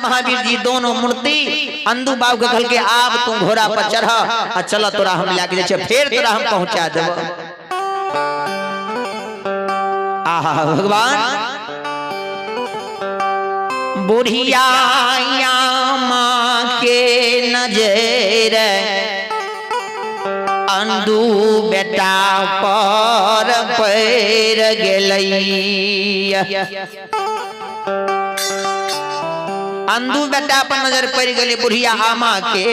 महावीर जी दोनों मूर्ति अंदू बाबू के कहलकै आब तू घोड़ा पर चढ़ आ चल तोरा हम लए के जाइ छियै, फेर तोरा हम पहुंचा देब। आहा भगवान, बुढ़िया माँ के नजर अंदू बेटा पर पड़ गेलै। अंदू बेटा पर नजर पड़ गेलै बुढ़िया आमा के।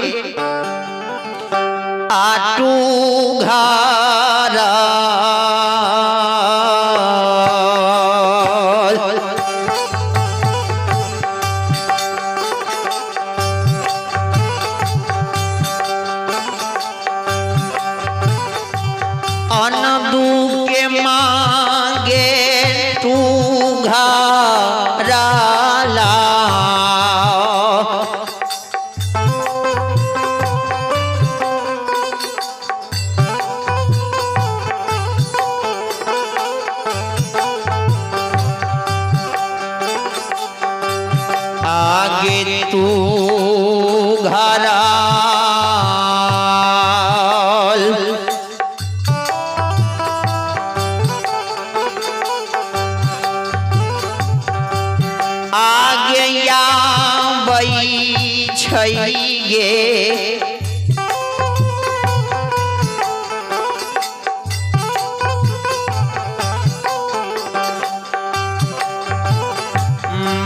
आटू घर अनदू के मांगे तू घराला। आगे तू घराल आगे आबै छै गे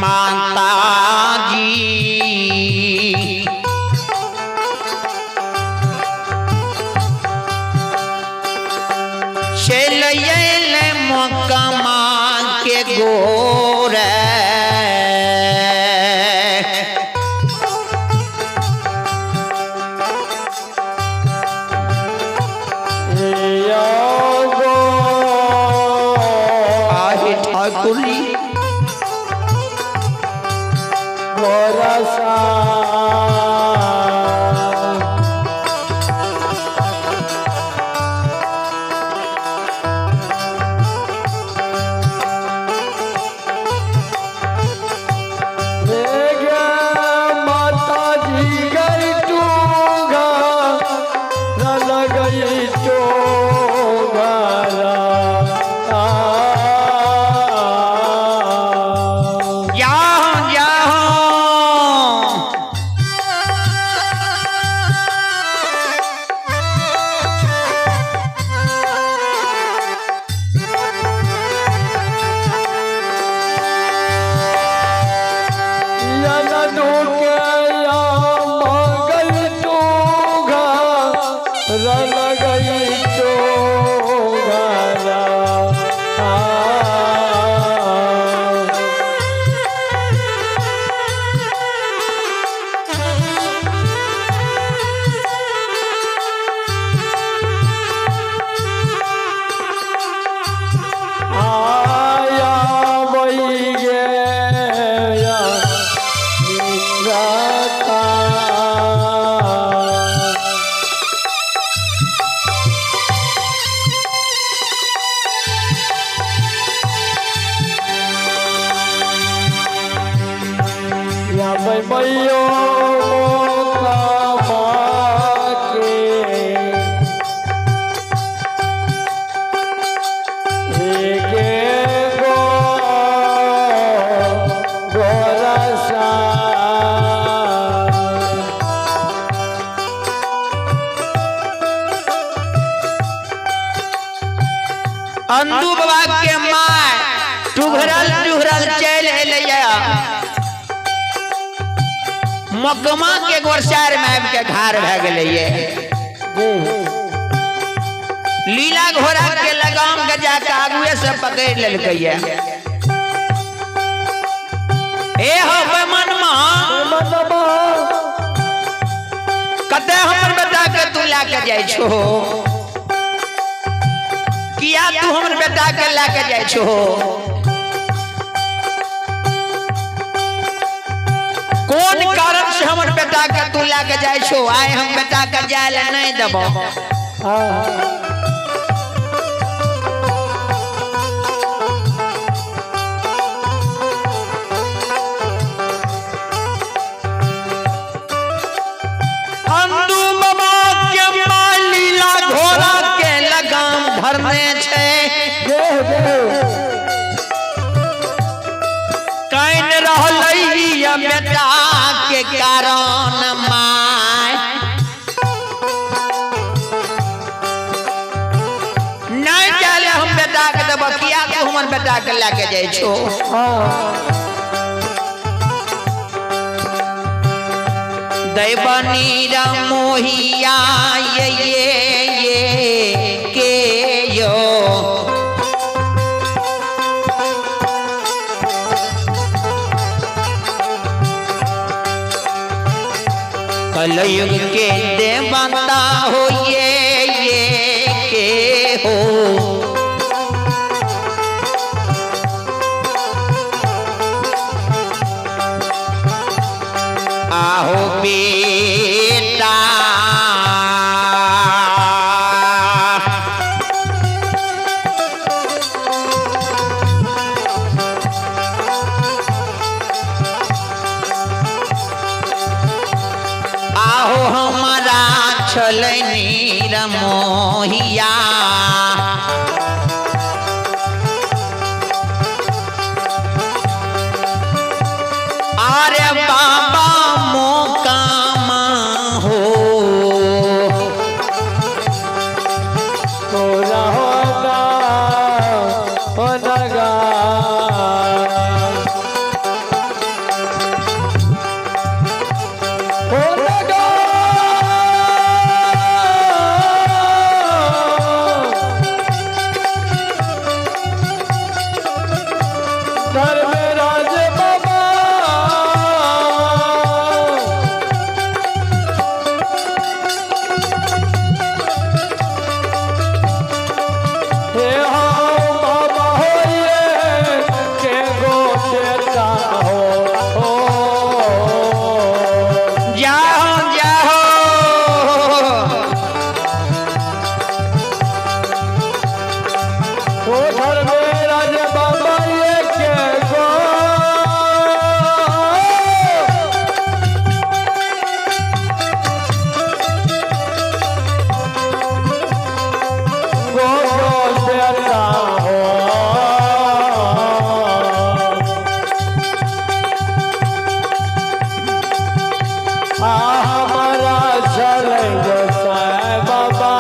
माताजी। चल अयल मोकमा के गोर आहे ठाकुर जी। माताजी गई टूगा गई टोगारा। जाओ जाओ। गई टोगारा। आया वही गया निराता। या मैयो मोका के एके गो गोरसा। अंदू बाबा के my टुघरल टुघरल चल एलैया मकमा के गोरसार में आबि के घार भए गेलैये। लीला घोड़ा के लगाम के जाके आगुए से पकड़ लेलकैये। ए हो बेमनमा, कते हमर बेटा के तू लए के जाइ छो? किया तू हमर बेटा के लए के जाइ छो? कोन कारण से हमर बेटा के तू लए के जाइ छो? आइ हम बेटा के जाय ले नहीं देबो। घरमे छै। जय जय। कान रहलै बेटा के कारण my. नहीं जाले हम बेटा के देब, किया तू हमर बेटा के लए के जाइ छो? हाँ। दैवनी मोहिया ये के यो कलयुग के देवता हो ये के हो। आहो बेटा आहो हमारा छलै नीरमोहिया। अरे बाबा मोकामा हो तोरा होना हो नगा। हो नगा। धर्मराज बाबा। हे हो बाबा हो ये के गो बेटा हो हो। जाओ जाओ ओ धर्मराज बाबा ये के गो। गो गो बेटा हो। आ हमारा चले गोसाई बाबा।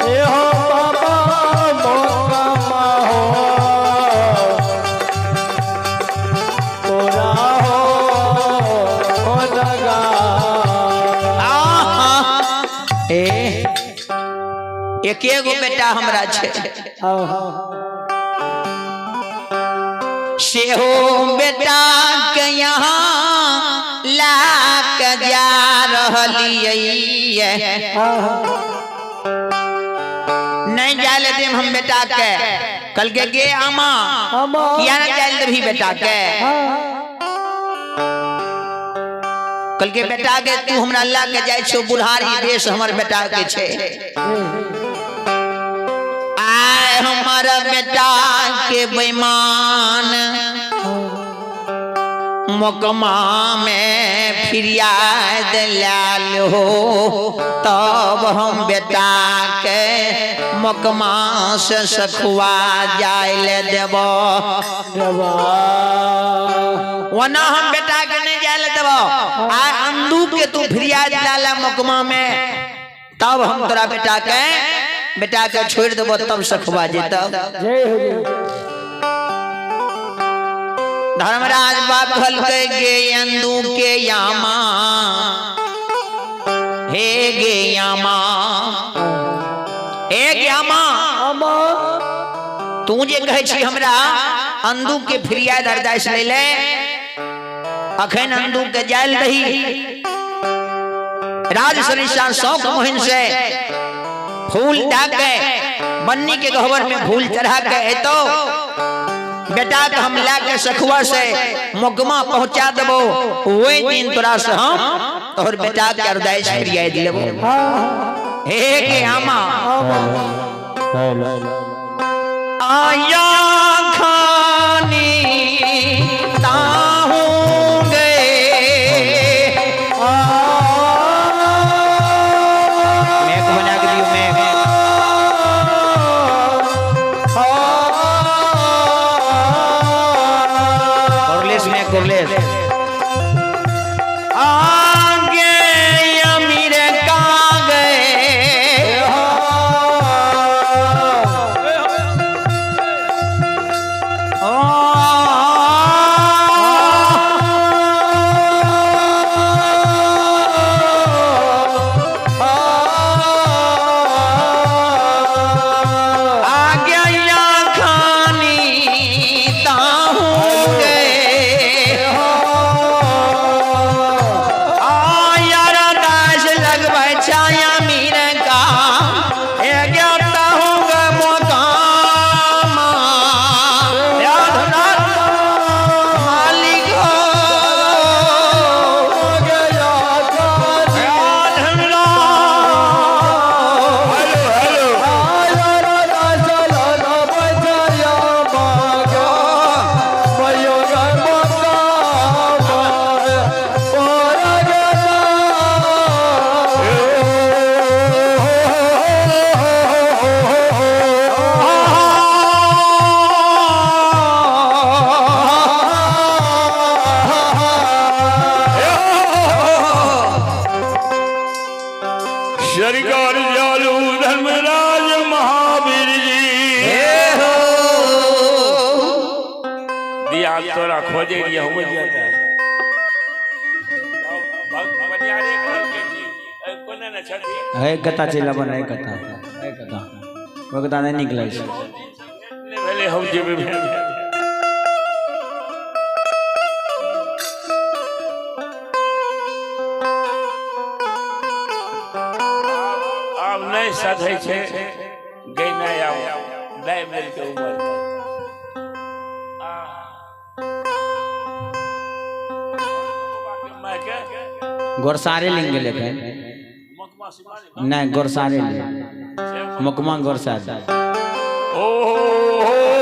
ए हो बाबा मोकमा हो तोरा हो हो नगा। आहा ए एके गो बेटा हमरा छै सेहो बेटा के यहाँ ला के जा रहलियै। नहीं जाए देम हम बेटा के। कल के गे आमा आमा। किया ना जाए देबही बेटा के? कल के बेटा के तू हमरा ला के जाइ छौ बुढ़ारी देश हमर बेटा के छै। आय हमर बेटा के बेईमान मोकमा में फिरियाद लाल हो, तब हम बेटा के मोकमा से सखुआ जाय ले देबो। देवा। ओना हम बेटा के नहीं जाय ले देबो। आ अंदू के तू फिरियाद लाला मोकमा में, तब हम तोरा बेटा के छोड़ देबो, तब सखुआ जेतब। जय हो जय। धर्मराज बाप कहलकै गे अंदू के यामा, हे गे यामा, हे गे यामा, आमा। तू जे कहै छी हमरा अंदू के फिरियाद अरदास ले ले, अखन अंदू के जायल रही राज सरिसा शौक मोहिन से फूल डाक के बन्नी के गहवर में फूल चढ़ा के एतो बेटा के हम ला के सखुआ से मोकमा पहुंचा देबो, वही दिन तोरा से हम तोहर बेटा के अरदास फिरियाद लेबो। हे के आमा आया खानी ताहू गए। आब तोरा खोजे रहिए हम जाता बनियारे के छी कोने ने छथि। है कता चलि आबऽ ने, कता है, कता ओहि कता नहि नीक लगै छै। नहि भेलै, हम जेबै भेल। आब नहि सधै छै गैनाइ, आब नहि मिल के उमर। गोरसारे लिंग गेलै एखन नहि, गोरसारे लिंग, मुकमा गोरसारे। ओ हो।